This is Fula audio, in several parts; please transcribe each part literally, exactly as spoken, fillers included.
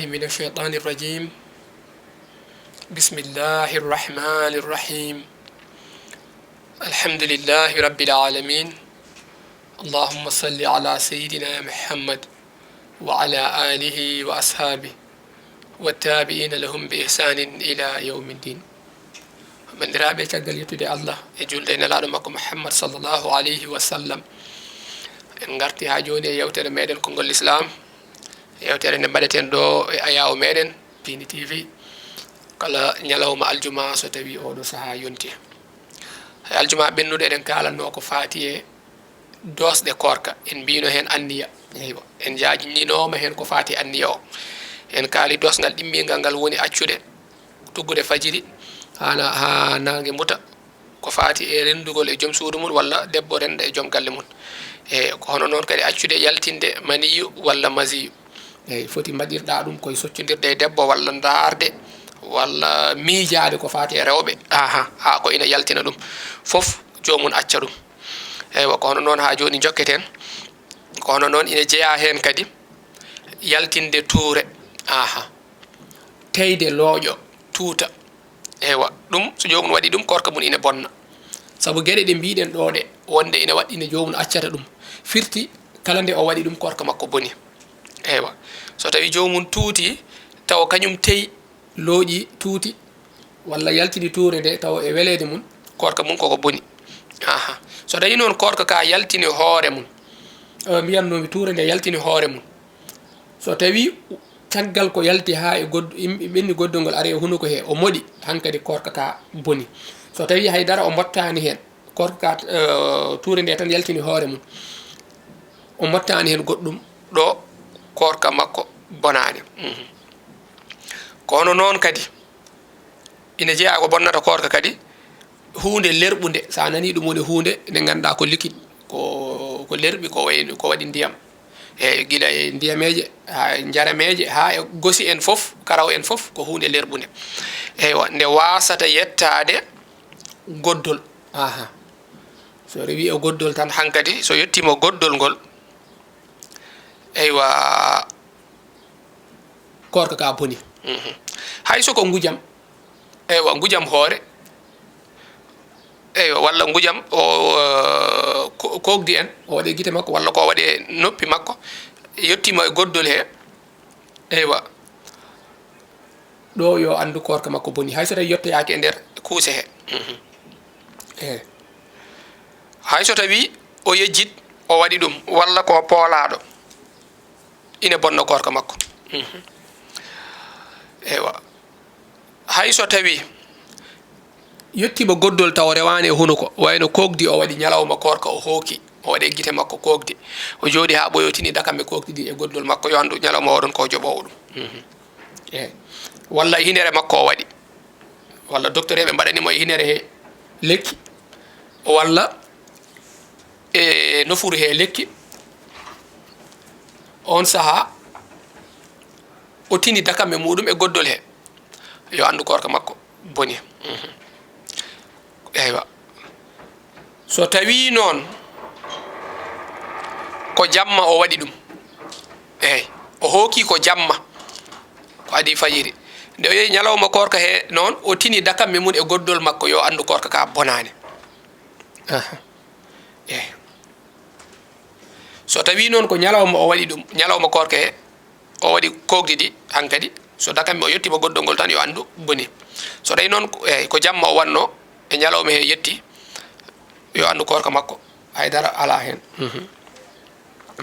من الشيطان الرجيم. بسم الله الرحمن الرحيم. الحمد لله رب العالمين. اللهم صل على سيدنا محمد وعلى آله وأصحابه والتابعين لهم بإحسان إلى يوم الدين. Banndiraaɓe, caggal yettude Allah e julde e Nelaaɗo makko Muhammad sallallahu alayhi wa sallam, en ngarti haa jooni e yewtere meɗen konngol Lislaam, yewtere nde mbaɗeten ɗo e ayaawo meɗen Diini T V, kala ñalawma aljuma so tawi oɗo sahaa yonti. Hay aljuma ɓennuɗo eɗen kaalanno ko faati e doosɗe koorka, en mbino heen anniya. Eywa, en jaajinninooma heen ko faati anniya o. En kaali doosgal ɗimmingal ngal woni accude tuggude fajiri haa na-, haa naange muta, ko faati e renndugol e joom suudu mum walla debbo rennda e joom galle mum. E ko hono noon kadi accude yaltinde maniyu walla masiyu. Eyi, foti mbaɗirɗa ɗum koye soccondirde e debbo walla ndaarde walla miijaade ko faati e rewɓe. Aha, haa ko ina yaltina ɗum. Fof joomum acca ɗum. Eywa, ko hono noon haa jooni njokketen. Ko hono noon ina jeyaa heen kadi yaltinde tuure. Aha. Teyde looƴo, tuuta. Eywa, ɗum so joomum waɗi ɗum, koorka mum ina bonna. Sabu geɗe ɗe mbiɗen ɗo ɗe, wonde ina waɗɗina joomum accata ɗum. Firti, kala nde o waɗi ɗum, koorka makko boni. Eywa, so tawi joomum tuuti, tawa kañum teyi, looƴi, tuuti, walla yaltini tuure nde, tawa e weleede mum, koorka mum koko boni. Aha. So tawi noon koorka ka yaltini hoore mum, eh, mbiyatnoomi tuure nde yaltini hoore mum. So tawi caggal ko yalti haa e god-, im-, ɓenni goddol ngol ari e hunuko he, o moɗi, hankadi koorka ka boni. So tawi hay dara o mottaani heen, koorka ka, eh, tuure nde tan yaltini hoore mum, o mottaani heen goɗɗum, ɗo koorka makko bonaani. Mhm. Ko hono noon kadi, ina jeyaa ko bonnata koorka kadi, huunde lerɓunde, so a nanii ɗum woni huunde nde ngannduɗaa ko liquide, ko, ko lerɓi, ko wayi, ko waɗi ndiyam. E gila e ndiyameeje, haa e njarameeje, haa e gosi en fof, karaw en fof, ko huunde lerɓunde. Eywa, nde waasata yettaade goddol. Aha. So rewi e goddol tan hankadi, so yettiima goddol ngol, eywa, koorka ka boni. Mhm. Hay so ko ngujam, eywa, ngujam hoore, eywa, walla ngujam o, eh, ko-, koogdi en, o waɗe gite makko, walla ko waɗe noppi makko, yettiima e goddol he, eywa, ɗo yo anndu koorka makko boni, hay so tawi yettoyaaki e nder kuuse he. Mhm. Eh. Hay so tawi o yejjit, o waɗi ɗum, walla ko poolaaɗo, ina bonna koorka makko. Mhm. Eywa. Hay so tawi yettiima goddol taw rewaani e hunuko, wayno koogdi o waɗi ñalawma koorka o hooki, o waɗi e gite makko koogdi, o jooɗi haa ɓooyi, o tini dakamme koogdi ɗi e goddol makko, yo anndu ñalawma o ɗon ko joɓoowo ɗum. Mhm. Eey. Walla e hinere makko o waɗi, walla doktoreeɓe mbaɗani mo e hinere he lekki, walla e nofuru he lekki, oon sahaa o tini dakamme muɗum e goddol he, yo anndu koorka makko boni. Mhm. Eywa. So tawii noon ko jamma o waɗi ɗum, eey, o hooki ko jamma, ko adii fajiri, nde o yehi ñalawma koorka he noon, o tini dakamme mum e goddol makko, yo anndu koorka ka bonaani. Aha. Eey. So tawii noon ko ñalawma o waɗi ɗum, ñalawma koorka he, o waɗi koogdi ɗi hankadi, so dakamme o yettiima goddol ngol tan, yo anndu boni. So tawii noon ko, eey, ko jamma o waɗno e ñalawma he yetti, yo anndu koorka makko, hay dara alaa heen. Mhm.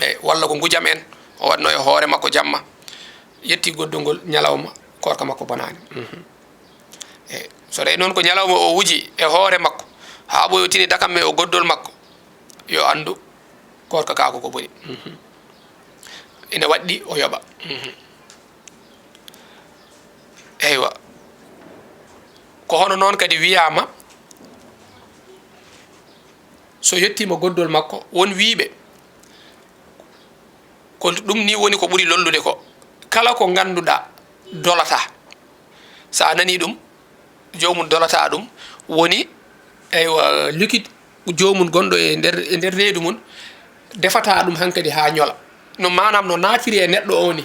Eey, walla ko ngujam en o waɗno e hoore makko jamma, yetti goddol ngol ñalawma, koorka makko bonaani. Mhm. Eey, so tawii noon ko ñalawma o wuji e hoore makko, haa ɓooyi o tini dakamme o goddol makko, yo anndu koorka ka ko ko boni. Mhm. Ina waɗɗi o yoɓa. Mhm. Eywa. Ko hono noon kadi wiyaama, so yettiima goddol makko, won wiyɓe, ko ɗum ni woni ko ɓuri lollude ko, kala ko ngannduɗaa dolataa, so a nanii ɗum, joomum dolataa ɗum, woni, eywa, liquide joomum gonɗo e nder, e nder reedu mum, defataa ɗum hankadi haa ñola. No maanaam no naatiri e neɗɗo o ni,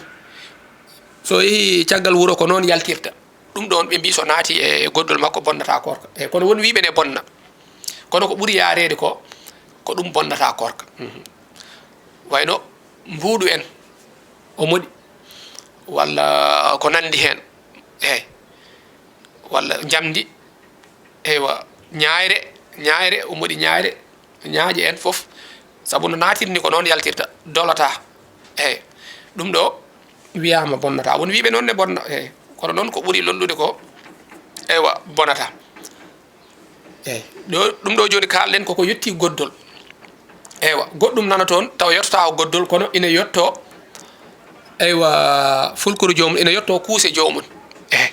So yehi caggal wuro, ko noon yaltirta. Ɗum ɗoon ɓe mbii so naati e goddol makko bonnata koorka. Eey, kono won wiiɓe ne bonna. Kono ko ɓuri yaareede ko, ko ɗum bonnata koorka. Mhm. Wayno mbuuɗu en, o moɗi, walla ko nanndi heen. Eey. Walla njamndi, eywa, ñaayre, ñaayre, o moɗi ñaayre, ñaaƴe en fof. Sabu no naatirni ko noon yaltirta, dolataa. Eey. Ɗum ɗo wiyaama bonnataa. Won wiiɓe noon ne bonna. Eey. Kono noon ko ɓuri lollude ko, eywa, bonataa. Eey. Ɗo, ɗum ɗo jooni kaalɗen koko yotti goddol. Eywa, goɗɗum nana toon, taw yottotaa o goddol, kono ina yotto, eywa, fulkuru joomum, ina yotto kuuse joomum. Eey.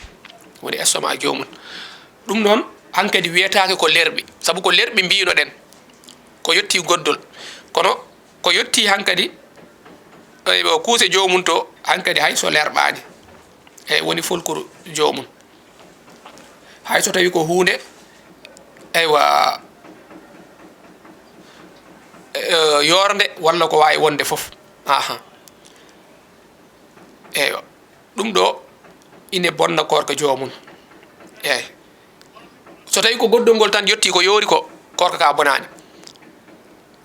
Woni estomac joomum. Ɗum noon, hankadi wiyetaake ko lerɓi. Sabu ko lerɓi mbiynoɗen. Ko yotti goddol. Kono ko yotti hankadi, eywa, kuuse joomum to, hankadi hay so lerɓaani. Eey, woni fulkuru joomum. Hay so tawi ko huunde, eywa, eh, yoornde walla ko waawi wonde fof. Aha. Eywa. Ɗum ɗo ine bonna koorka joomum. Eey. So tawi ko goddol ngol tan yotti ko yoori ko, koorka ka bonaani.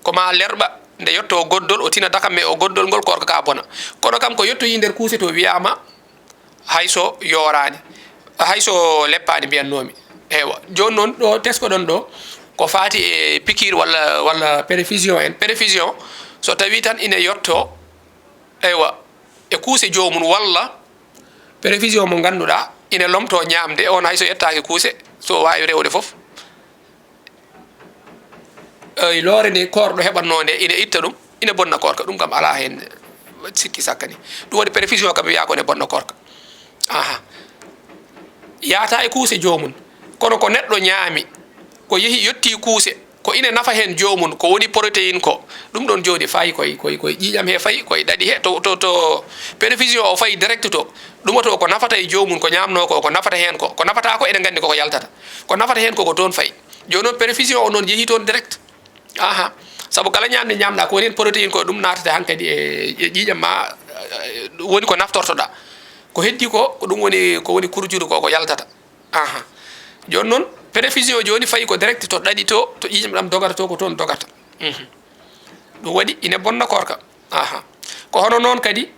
Ko ma lerɓa, nde yotto o goddol, o tina dakam e o goddol ngol, koorka ka bona. Kono kam ko yottoyii nder kuuse to wiyaama hay so yooraani, hay so leppaani mbiyannoomi. Eywa, jooni noon ɗo teskoɗon ɗo, ko faati e pikiir walla, walla perfusion en. Perfusion, so tawi tan ine yotto, eywa, e kuuse joomum walla perfusion mo ngannduɗaa ine lomto ñaamde, on hay so yettaaki kuuse, so waawi rewde fof. Ey, loore nde koorɗo heɓatnoo nde, ina itta ɗum, ina bonna koorka, ɗum kam alaa heen sikki sakkani. Ɗum waɗi perfusion kam wiyaa ko ne bonna koorka. Aha. Yaata e kuuse joomum. Kono ko neɗɗo ñaami, ko yehi yotti kuuse, ko ina nafa heen joomum, ko woni protéine ko. Ɗum ɗoon jooni fayi koye, koye, koye ƴiiƴam he fayi, koye ɗaɗi he, to, to, to perfusion o fayi direct to. Ɗum oto ko nafata e joomum, ko ñaamnoo ko, ko nafata heen ko. Ko nafata ko, eɗen nganndi koko yaltata. Ko nafata heen ko, ko toon fayi. Jooni noon, perfusion o noon yehi toon direct. Aha. Sabu kala ñaamde ñaamɗaa, ko woni heen protéine ko, ɗum naatata hankadi e, e ƴiiƴam ma, eh, woni ko naftortoɗaa. Ko heddi ko, ko ɗum woni, ko woni kurjuru ko, ko yaltata. Aha. Jooni noon, perfusion jooni fayi ko direct to ɗaɗi to, to ƴiiƴam ɗam dogata to, ko toon dogata. Mhm. Ɗum waɗi ine bonna koorka. Aha. Ko hono noon kadi,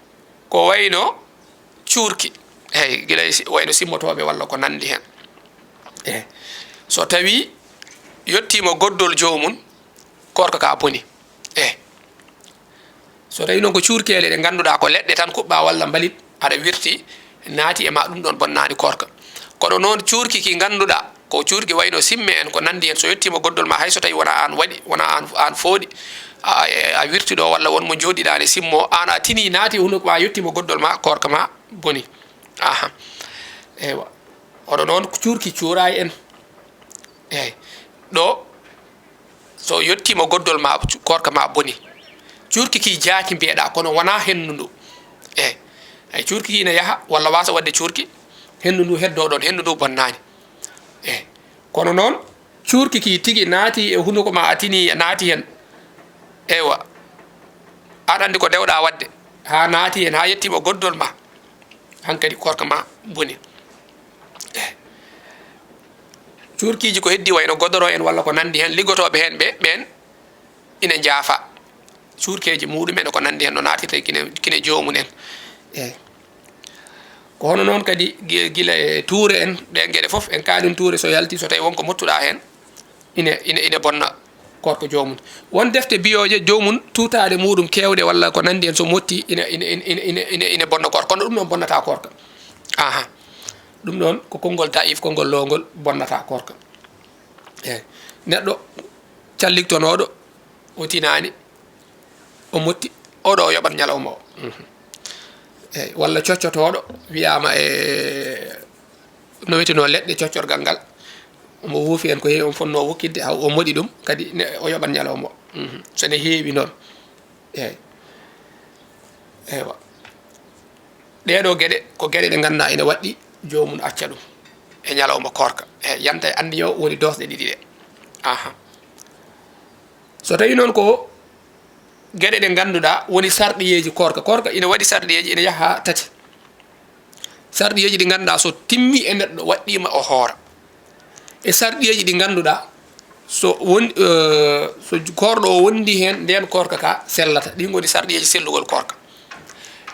ko wayno cuurki. Eey, gila e si-, wayno simmotooɓe walla ko nanndi heen. Eey. So tawi yottiima goddol joomum, koorka ka boni. Eey. So tawi noon ko cuurkeele ɗe ngannduɗaa ko leɗɗe tan kuɓɓa walla mbalit, aɗa wirti, naati e ma, ɗum ɗoon bonnaani koorka. Kono noon cuurki ki ngannduɗaa, ko cuurki wayno simme en, ko nanndi heen, so yottiima goddol ma, hay so tawi wona aan waɗi, wona aan, aan fooɗi, a, a, a wirti ɗo walla won mo jooɗiɗaa ne simmo, aan a tini naati e hunuko ma, yottiima goddol ma, koorka ma boni. Aha. Eywa. Hono noon cuurki cuuraay en. Eey. Ɗo, so yottiima goddol ma, cu-, koorka ma boni. Cuurki ki jaaki mbiyeɗaa, kono wonaa henndu ndu. Eey. Ay, cuurki ki ina yaha, walla waasa waɗde cuurki, henndu ndu heddoo ɗoon, henndu ndu bonnaani. Eey. Kono noon, cuurki ki tigi naati e hunuko ma, a tini, naati heen. Eywa. Aɗa anndi ko dewɗaa waɗde. Haa naati heen, haa yettiima goddol ma. Hankadi koorka ma boni. Eh. Cuurkiiji ko heddi wayno godoro en walla ko nanndi heen, liggotooɓe heen ɓe, ɓeen ina njaafa. Cuurkeeji muɗum en ko nanndi heen no naatirta kine, kine joomum en. Eh. Ko hono noon kadi gi-, gila e tuure en, ɗeen geɗe fof en kaalin tuure so yalti, so tawi won ko mottuɗaa heen, ine, ine, ine bonna koorka joomum. Won defte biyooje joomum tuutaaɗe muɗum keewɗe walla ko nanndi heen so motti ine, ine, ine, ine, ine, ine bonna koorka. Kono ɗum noon bonnata koorka. Aha. Ɗum noon ko konngol da'if, konngol loowngol bonnata koorka. Eey. Neɗɗo calliktonooɗo o tinaani, o motti, oɗo o yoɓat ñalawma o. Mhm. Eey, walla coccotooɗo wiyaama e no wiyeteno leɗɗe coccorgal ngal. Omo wuufi en ko heewi, on fotnoo wukkitde, haw o moɗi ɗum, kadi ne, o yoɓat ñalawma o. Mhm. So ne heewi noon. Eey. Eywa. Ɗee ɗoo geɗe, ko geɗe ɗe ngannduɗaa ene waɗɗi joomum acca ɗum e ñalawma koorka. E yanta e anniya o woni doosɗe ɗiɗi ɗe. Aha. So tawii noon ko geɗe ɗe ngannduɗaa woni sarɗiyeeji koorka. Koorka ina waɗi sarɗiyeeji, ina yaha haa tati. Sarɗiyeeji ɗi ngannduɗaa so timmi e neɗɗo waɗɗiima o hoora. E sarɗiyeeji ɗi ngannduɗaa so won, eh, so koorɗo o wondi heen, ndeen koorka ka sellata. Ɗi ngoni sarɗiyeeji sellugol koorka.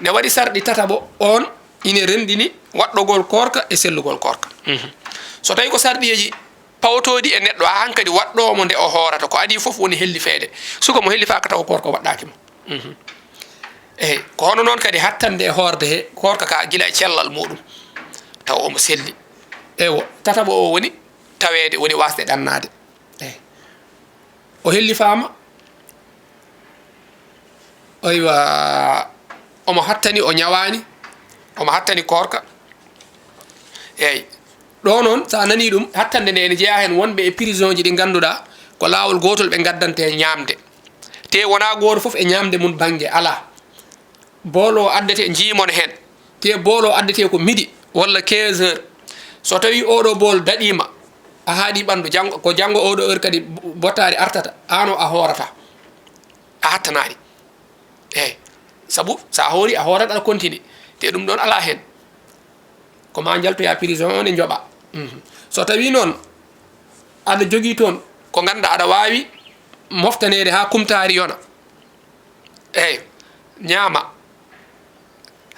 Ne waɗi sarɗi tataɓo, oon ine renndini waɗɗogol koorka e sellugol koorka. Mhm. So tawi ko sarɗiyeeji pawtooɗi e neɗɗo, haa hankadi waɗɗoomo nde o hoorata, ko adii fof woni hellifeede. Suka mo hellifaaka taw koorka waɗɗaaki mo. Mhm. Eey, ko hono noon kadi hattande e hoorde he koorka ka gila e cellal muɗum, taw omo selli. Ewo, tataɓo o woni taweede, woni waasde ɗannaade. Eey. O hellifaama, aywa, omo hattani, o ñawaani, omo hattani koorka. Eey. Ɗo noon, so a nanii ɗum, hattande nde ene jeyaa heen wonɓe e prisonji ɗi ngannduɗaa ko laawol gootol ɓe ngaddante ñaamde. Te wonaa gooto fof e ñaamde mum bannge, alaa. Boolo o addete njiimon heen. Te boolo o addete ko midi walla quinze heures. So tawii oɗo bool daɗiima, a haaɗi ɓanndu, janngo, ko janngo oɗo heure kadi bottaari artata, aan o a hoorata. A hattanaani. Eey. Sabu so a hoori, a hoorat aɗa continue. Te ɗum ɗoon alaa heen. Ko ma njaltoya prison on e njoɓa. Mhm. So tawii noon aɗa jogii toon ko ngannduɗaa aɗa waawi moftaneede haa kumtaari yona. Eey, ñaama.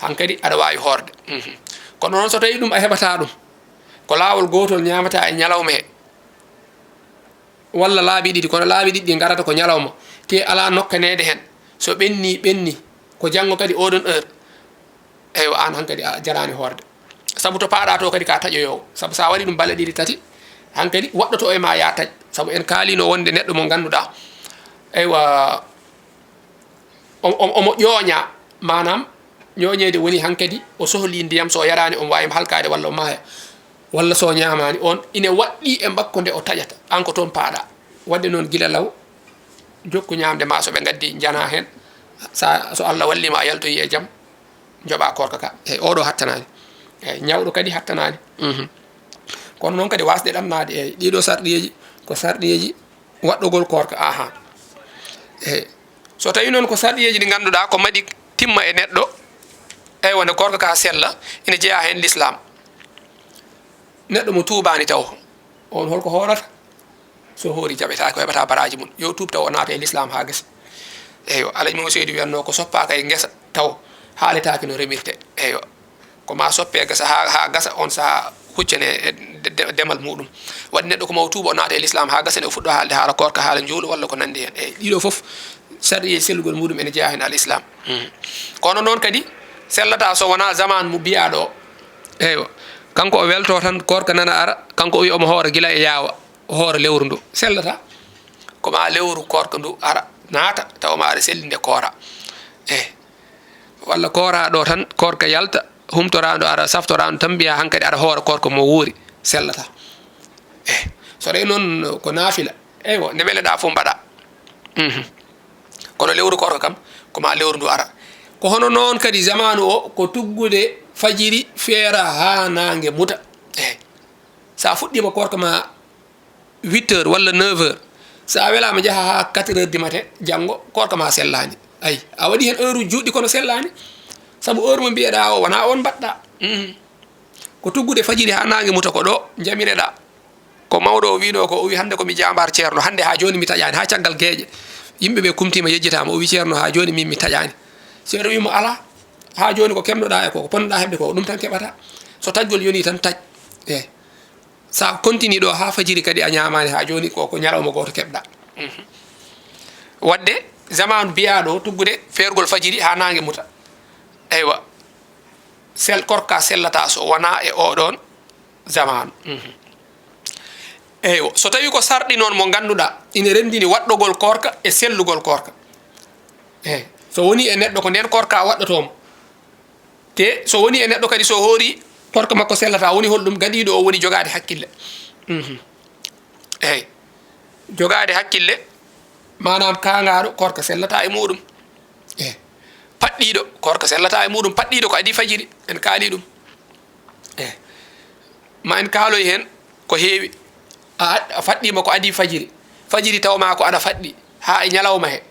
Hankadi aɗa waawi hoorde. Mhm. Kono noon so tawii ɗum a heɓataa ɗum, ko laawol gootol ñaamataa e ñalawma he. Walla laabi ɗiɗi, kono laabi ɗiɗi ɗi ngarata ko ñalawma. Te alaa nokkaneede heen. So ɓenni, ɓenni. Ko janngo kadi oɗon heure. Eywa, aan hankadi a jaraani hoorde. Sabu to paaɗa to kadi ka taƴoyoowo. Sabu so a waɗi ɗum balɗe ɗiɗi, tati, hankadi waɗɗoto e ma ya taƴ. Sabu en kaalino wonde neɗɗo mo ngannduɗaa. Eywa, o-, o-, omo ƴooña, maanaam ƴooñeede woni hankadi o sohli ndiyam, so o yaraani omo waawi halkaade walla o maaya. Walla so o ñaamaani, on ine waɗɗii e makko nde o taƴata. Aan ko toon paaɗa. Waɗde noon gila law, jokku ñaamde ma so ɓe ngaddi njana heen. Sa, so Allah walliima a yaltoyi e jam, njoɓa koorka ka. Eey, oɗo hattanaani. Eey, ñawɗo kadi hattanaani. Mhm. Kono noon kadi waasde ɗannaade, eey, ɗiɗo sarɗiyeeji, ko sarɗiyeeji waɗɗogol koorka, aha. Eey. So tawii noon ko sarɗiyeeji ɗi ngannduɗaa ko maɗi timma e neɗɗo, eywa, nde koorka ka sella, ina jeyaa heen lislaam. Neɗɗo mo tuubaani taw, on holko hoorata? So hoori jaɓetaake, o heɓata baraaji mum. Yo tuub taw o naata e lislaam haa gasa. Eywa, Alaji Mamadou Seydou wiyatnoo ko soppaaka e ngesa taw haaletaake no remirte. Eywa. Ko ma soppe gasa haa, haa gasa, on saha huccane e de-, de-, demal muɗum. Waɗi neɗɗo ko ma o tuuba, o naata e lislaam haa gasa, ne o fuɗɗo haalde haala koorka, haala njuulu walla ko nanndi heen. Eey, ɗiɗo fof sarɗiyeeji sellugol muɗum ene jeyaa heen al islaam. Hmm. Kono noon kadi sellata so wonaa zaman mo mbiyaaɗo o. Eywa. Kanko o welto tan koorka nana ara, kanko o wi omo hoora gila e yaawa, o hoora lewru ndu. Sellata. Ko ma lewru koorka ndu ara, naata, tawa ma aɗa selli nde koora. Eey. Walla kooraɗo tan, koorka yalta, humtoraɗo ara, saftoraɗo tan, mbiya hankadi aɗa hoora koorka mo wuuri, sellata. Eh, so ɗe noon ko naafila, eywa, nde weleɗa fof mbaɗa. Mhm. Kono lewru koorka kam, ko ma lewru ndu ara. Ko hono noon kadi zamanu o, ko tuggude fajiri feera haa naange muta. Eh, sa fuɗɗima koorka ma huit heures walla neuf heures, so a welaama njaha haa quatre heures du matin, janngo koorka ma sellaani. Ayi, a waɗi heen heure uji juutɗi kono sellaani. Sabu heure mo mbiyeɗaa o, wonaa oon mbaɗɗaa. Mhm. Ko tuggude fajiri haa naange muta ko ɗo njamireɗaa. Ko mawɗo o wiinoo ko, o wi hannde ko mi jaambaar ceerno, hannde haa jooni mi taƴaani, haa caggal geeƴe. Yimɓe ɓe kumtiima yejjitaama, o wi ceerno haa jooni min mi taƴaani. Ceerno wi mo alaa, haa jooni ko keɓnoɗaa e ko, ko ponnoɗaa heɓde ko, ɗum tan keɓataa. So taƴgol yonii tan taƴ. Eey. Sa continue ɗo haa fajiri kadi a ñaamaani haa jooni ko, ko ñalawma gooto keɓɗa. Mhm. Waɗde zamanu biyaaɗo tuggude feergol fajiri haa naange muta. Eywa. Sel-, koorka sellata so wonaa e oɗon zamanu. Mhm. Eywa. So tawi ko sarɗi noon mo ngannduɗaa ine renndini waɗɗogol koorka e sellugol koorka. Eey. So woni e neɗɗo ko ndeen koorka waɗɗotoo mo. Te so woni e neɗɗo kadi, so hoori, koorka makko sellata, woni holɗum? Gadiiɗo o woni jogaade hakkille. Mhm. Eey. Jogaade hakkille, maanaam kaangaaɗo, koorka sellata e muɗum. Eey. Paɗɗiiɗo, koorka sellata e muɗum. Paɗɗiiɗo ko adii fajiri, en kaali ɗum. Eey. Ma en kaaloy heen ko heewi. A, a faɗɗiima ko adii fajiri. Fajiri taw ma ko aɗa faɗɗi, haa e ñalawma he.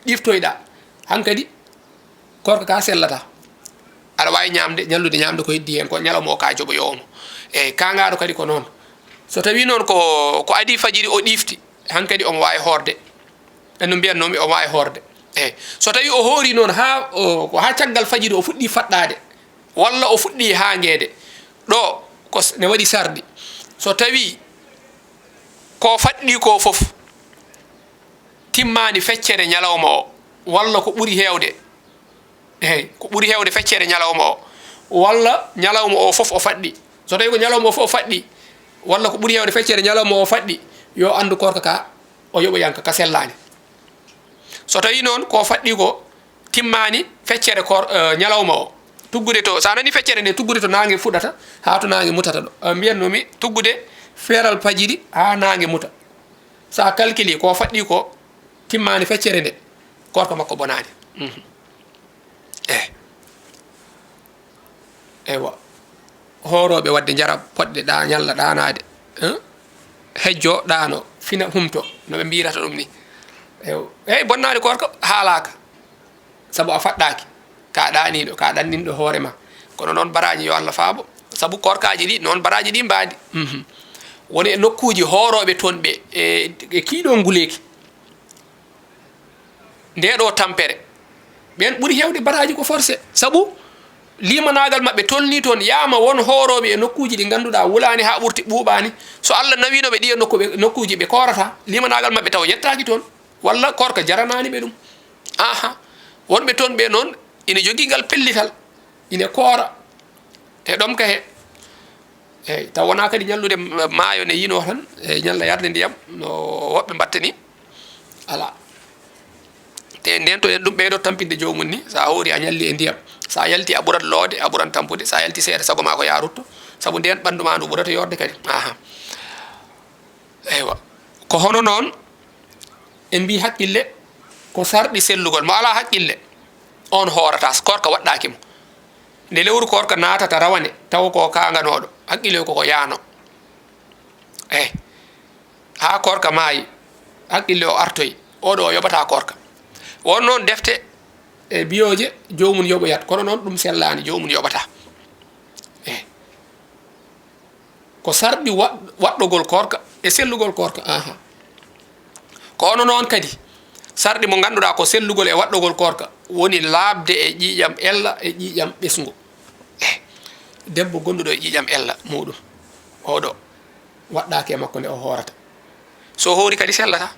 Ɗiftoyɗaa. Hankadi, koorka ka sellata. Aɗa waawi ñaamde, ñallude ñaamde ko heddii heen ko, ñalawma o ka joɓoyoowo mo. Eey, kaangaaɗo kadi ko noon. So tawii noon ko, ko adii fajiri o ɗiifti, hankadi omo waawi hoorde. En no mbiyatnoomi, omo waawi hoorde. Eey, so tawii o hoorii noon haa o, ko haa caggal fajiri o fuɗɗii faɗɗaade, walla o fuɗɗii haangeede, ɗo ko s-, ne waɗi sarɗi. So tawii ko faɗɗii ko fof timmaani feccere ñalawma o, walla ko ɓuri heewde, eey, ko ɓuri heewde feccere ñalawma o, walla ñalawma o fof o faɗɗi. So tawii ko ñalawma o fof o faɗɗi, walla ko ɓuri heewde feccere ñalawma o faɗɗi, yo anndu koorka ka o yoɓoyanka, ka sellaani. So tawii noon ko faɗɗi ko timmaani feccere koor-, eh, ñalawma o, tuggude to, so a nanii feccere nde, tuggude to naange fuɗata haa to naange mutata ɗo. Eh, mbiyatnoomi tuggude feeral fajiri haa naange muta. So a calculi ko faɗɗi ko timmaani feccere nde, koorka makko bonaani. Mhm. Eh. Eywa. Hoorooɓe waɗde njaram, poɗɗe ɗa-, ñalla ɗaanaade. Hein? Hejjo, ɗaano, fina, humto, no ɓe mbiyirata ɗum ni. Eywa. Hey, bonnaani koorka haalaaka. Sabu a faɗɗaaki. Ka ɗaaniiɗo, ka ɗanninɗo hoore ma. Kono noon baraaji yo Allah faabo. Sabu koorkaaji ɗi, noon baraaji ɗi mbaadi. Mhm. Woni e nokkuuji hoorooɓe toon ɓe, e, e kiiɗo nguleeki. Nde ɗo tampere, ɓeen ɓuri heewde baraaji ko forcé. Sabu limanaagal maɓɓe tolnii toon, yaama won hoorooɓe e nokkuuji ɗi ngannduɗaa wulaani haa ɓurti, ɓuuɓaani. So Allah nawiino ɓe ɗiya nokku ɓe, nokkuuji ɓe koorata, limanaagal maɓɓe taw yettaaki toon. Walla koorka jaranaani ɓe ɗum. Aha. Wonɓe toon ɓe noon, ina jogii ngal pellital, ina koora. E ɗomka he. Eey, taw wonaa kadi ñallude ma-, maayo ne yinoo tan, e ñalla yarde ndiyam, no woɓɓe mbatta ni. Alaa. Te ndeen to en ɗum ɓeydo tampinde joomum ni, so a hoori a ñalli e ndiyam. So a yalti a ɓurat loode, a ɓurat tampude, so a yalti seeɗa sago maa ko yaa rutto. Sabu ndeen ɓanndu maa ndu ɓurata yoorde kadi. Aha. Eywa. Ko hono noon, en mbii haqqille ko sarɗi sellugol. Mo alaa haqqille, oon hoorata, so koorka waɗɗaaki mo. Nde lewru koorka naatata rawane, tawa ko kaanganooɗo, haqqille koko yaano. Eh, haa koorka maayi, haqqille o artoyi, oɗo o yoɓata koorka. Won noon defte e biyooje, joomum yoɓoyat, kono noon ɗum sellaani, joomum yoɓata. Eh. Ko sarɗi waɗ-, waɗɗogol koorka e sellugol koorka. Aha. Ko hono noon kadi, sarɗi mo ngannduɗaa ko sellugol e waɗɗogol koorka, woni laaɓde e ƴiiƴam ella e ƴiiƴam ɓesngu. Eh, debbo gonɗuɗo e ƴiiƴam ella muuɗum, oɗo waɗɗaaki e makko nde o hoorata. So hoori kadi sellata.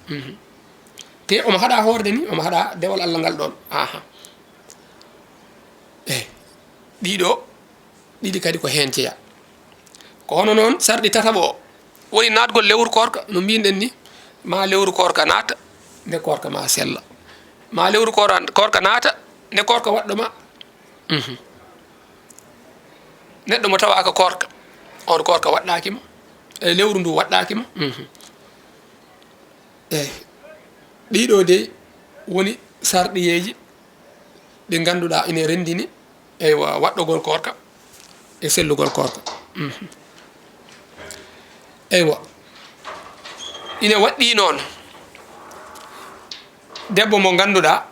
Mhm. Te omo haɗa hoorde ni, omo haɗa dewal Allah ngal ɗoon. Aha. Eh, ɗiɗo ɗiɗi kadi ko heen jeyaa. Ko hono noon sarɗi tataɓo o woni naatgol lewru koorka, no mbiyɗen ni, ma lewru koorka naata, nde koorka ma sella. Ma lewru koora-, koorka naata, nde koorka waɗɗo ma. Mhm. Neɗɗo mo tawaaka koorka, on koorka waɗɗaaki mo, e lewru ndu waɗɗaaki mo. Mhm. Eey, ɗiɗo dey woni sarɗiyeeji ɗi ngannduɗaa ine renndini, eywa, waɗɗogol koorka e sellugol koorka. Mhm. Eywa, ine waɗɗii noon debbo mo ngannduɗaa,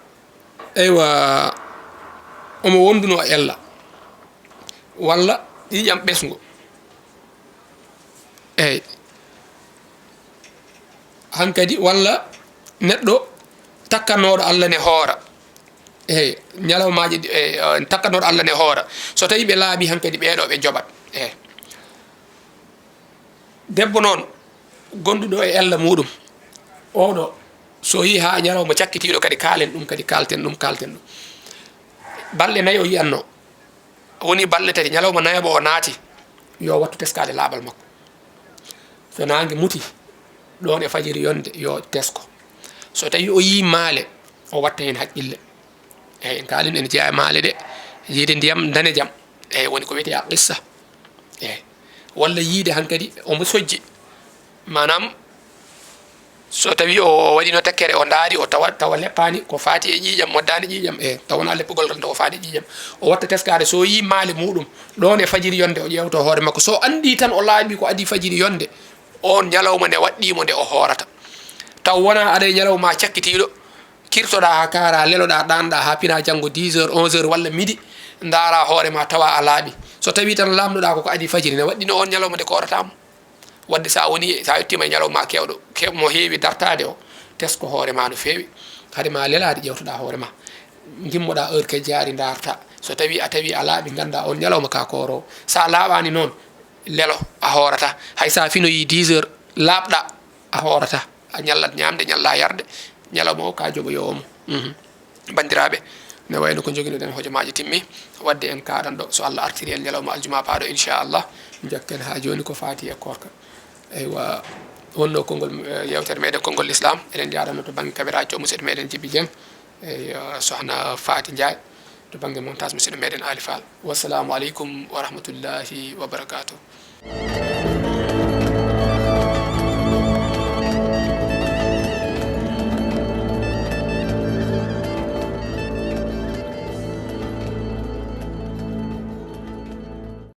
eywa, omo wonduno ella walla ƴiiƴam ɓesngu. Eey. Hankadi, walla neɗɗo takkanooɗo Allah ne hoora. Eey, ñalawmaaji ɗi, eey, eh, takkanooɗo Allah ne hoora. So tawii ɓe laaɓi hankadi, ɓeeɗo ɓe njoɓat. Eey. Debbo noon, gonduɗo e ella muuɗum, oɗo, so yii haa ñalawma cakkitiiɗo kadi, kaalen ɗum kadi, kaalten ɗum, kaalten ɗum. Balɗe nayi o yiyanno. Woni balɗe tati, ñalawma nayaɓo o naati, yo wattu teskaade laaɓal makko. So naange muti, ɗoon e fajiri yonde, yo tesko. So tawii o yii maale, o watta heen haqqille. Eey, en kaalino ene jeyaa e maale ɗe, yiide ndiyam danejam. Eey, woni ko wiyetee a qissa. Eey. Walla yiide hankadi omo sojji. Maanaam, so tawii o waɗiino tekkere, o ndaari, o tawa, tawa leppaani ko faati e ƴiiƴam, moddaani ƴiiƴam, e taw wonaa leppugol tan, taw o faati e ƴiiƴam. O watta teskaade, so yii maale muuɗum, ɗoon e fajiri yonde, o ƴeewto hoore makko. So anndii tan o laaɓi ko adii fajiri yonde, oon ñalawma nde waɗɗii mo nde o hoorata. Taw wonaa aɗa e ñalawma cakkitiiɗo, kirtoɗaa haa kaaraa, leloɗaa, ɗaanɗaa haa pinaa janngo dix heures, onze heures walla midi, Ndaara hoore ma tawa a laaɓi. So tawii tan laamnoɗaa ko ko adii fajiri, ne waɗɗino oon ñalawma nde koorataa mo. Waɗde so a woni, so a yettiima e ñalawma keewɗo, ke-, mo heewi dartaade o, tesko hoore ma no feewi. Hade ma lelaade ƴeewtoɗaa hoore ma. Ngimmoɗaa heure ke jaari ndaarta. So tawii a tawii a laaɓi, nganndaa oon ñalawma ka kooroowo. So a laaɓaani noon, lelo a hoorata. Hay so a finoyii dix heures, laaɓɗa a hoorata. A ñallat ñaamde, ñalla yarde. Ñalawma o ka joɓoyoowo mo. Mhm. Banndiraaɓe, ne wayno ko njoginoɗen hojomaaji timmi. Waɗde en kaaɗan ɗo, so Allah artiri en ñalawma aljuma paaɗo, inchallah, njokken haa jooni ko faati e koorka. Eywa, wonno konngol, eh, yeewtere meɗen konngol l'islam. Eɗen njaarano to bannge kaɓiraajo musidɗo meɗen Jibi Dieng, e, eh, sohna Faati Njaay, to bannge montage musidɗo meɗen Ali Fall. Wassalamu aleykum wa rahmatullahi wa barakatuh.